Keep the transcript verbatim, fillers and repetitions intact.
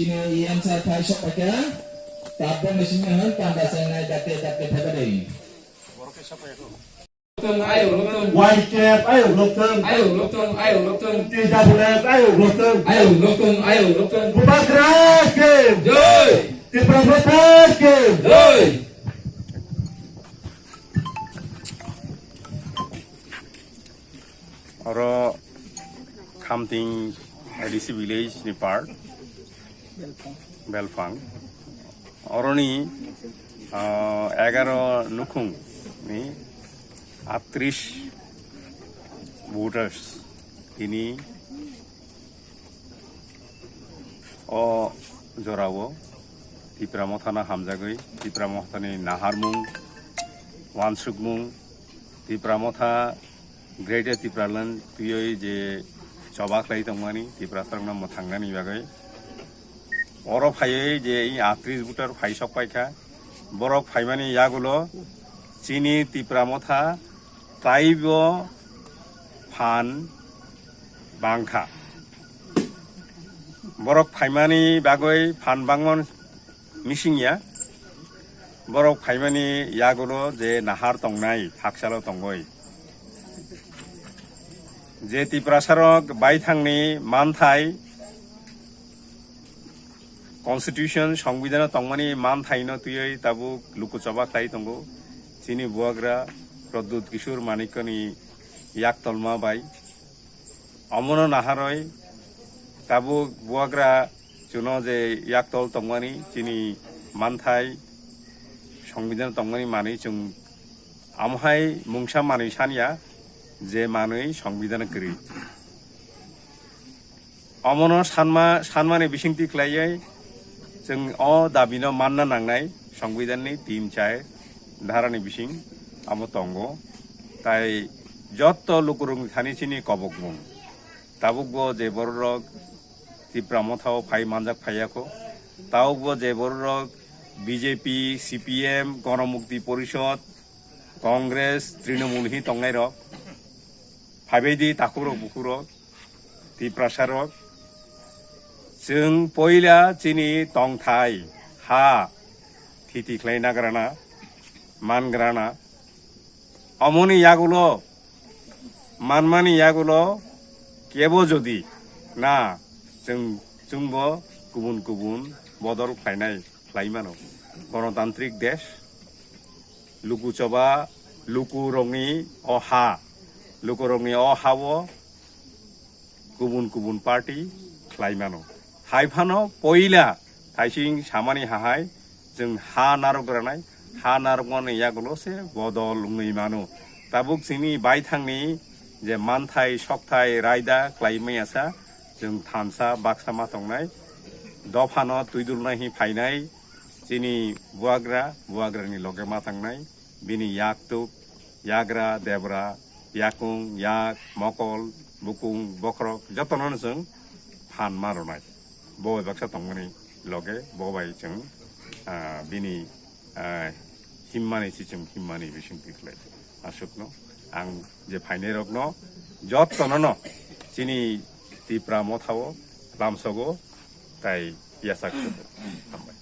Chini E M sir phai sok paikha, tabok ni simi hwn panda chengnai dakte dakte phaiba dei. Ayok lokthung. Y K F ayok lokthung. Ayok lokthung, ayok lokthung. T W F ayok lokthung. Ayok lokthung, ayok lokthung. Bubagra ki. Joi. Tipra Motha ki. Joi. Oro Khamting A D C village ni part Belphang. Oroni, ah, egaro nukhung ni atris voters tini o jorao Tipra Mothano hamjagwi Tipra Mothani naharmung, wansukmung, Tipra Motha Greater Tipraland twiwi je choba khlai tongmani Tiprasarokno mwthangnani bagwi. Oro phaiwi je i atris voter phai sok paikha. Borok phaimani yagulo chini Tipra Motha taibo phan bangkha. Borok phaimani bagwi phan bangmani mising ya. Borok phaimani yagulo je nahar tongnai, thaksalo tongoi. Je Tiprasarok baithangni manthai Constitution, Songbidano tongmani manthaino twiwi tabuk lukuchoba khlai tongo. Chini buagra Pradyut Kishore Manikyani yaktolma bai. Omono naharwi tabuk buagra chuno je yaktol tongmani chini manthai Songbidano tongmani manwi chwng amohai mungsa manwi sanya je manwi Songbidano kwrwi. Omono sanma, sanmani bisingtwi khlaiwi chwng o dabino manna nangnai Songbidanni tin char dharani bising amo tongo. Tai jotto lukurokni thani chini kobokmung. Tabukbo je bororok Tipra Mothao phai manjak phaiyakho, tabukbo je bororok B J P, C P M, Ganamukti Porishod, Congress, Trinamool hi tongnairok, phaibaidi takhukrok bukhukrok, Tiprasarok, chwng poila chini tongthai ha thiti khlai nagrana, mangrana, omoni yagulo, manmani yagulo kebo jodi na chwng, chwngbo kubun kubun bodol khlainai, khlai mano. Gonotantrik desh, luku choba, lukurokni o ha, lukurokni o ha-o kubun kubun party khlai mano. Hai phano poila thaising samani hahai chwng ha narwk granai, ha narwkmani yagulo se bodol wngwi mano. Tabuk chini baithangni je manthai, sokthai, raida khlai maya sa, chwng thansa baksa ma tongnai, dophano twidulnai hi phainai, chini buagra, buagrani loge ma tangnai, bini yaktuk, yagra, debra, yakung, yak, mokol, bukung, bokhorok, jotono chwng phan ma rwnai. Bo bai baksa tongmani loge, bo bai chwng, ah, bini, ah, himmani, sichwng himmani bising tikhlai. Aswkno ang je phainairokno jotono no chini Tipra Mothao lamsogo tai yasak hambai.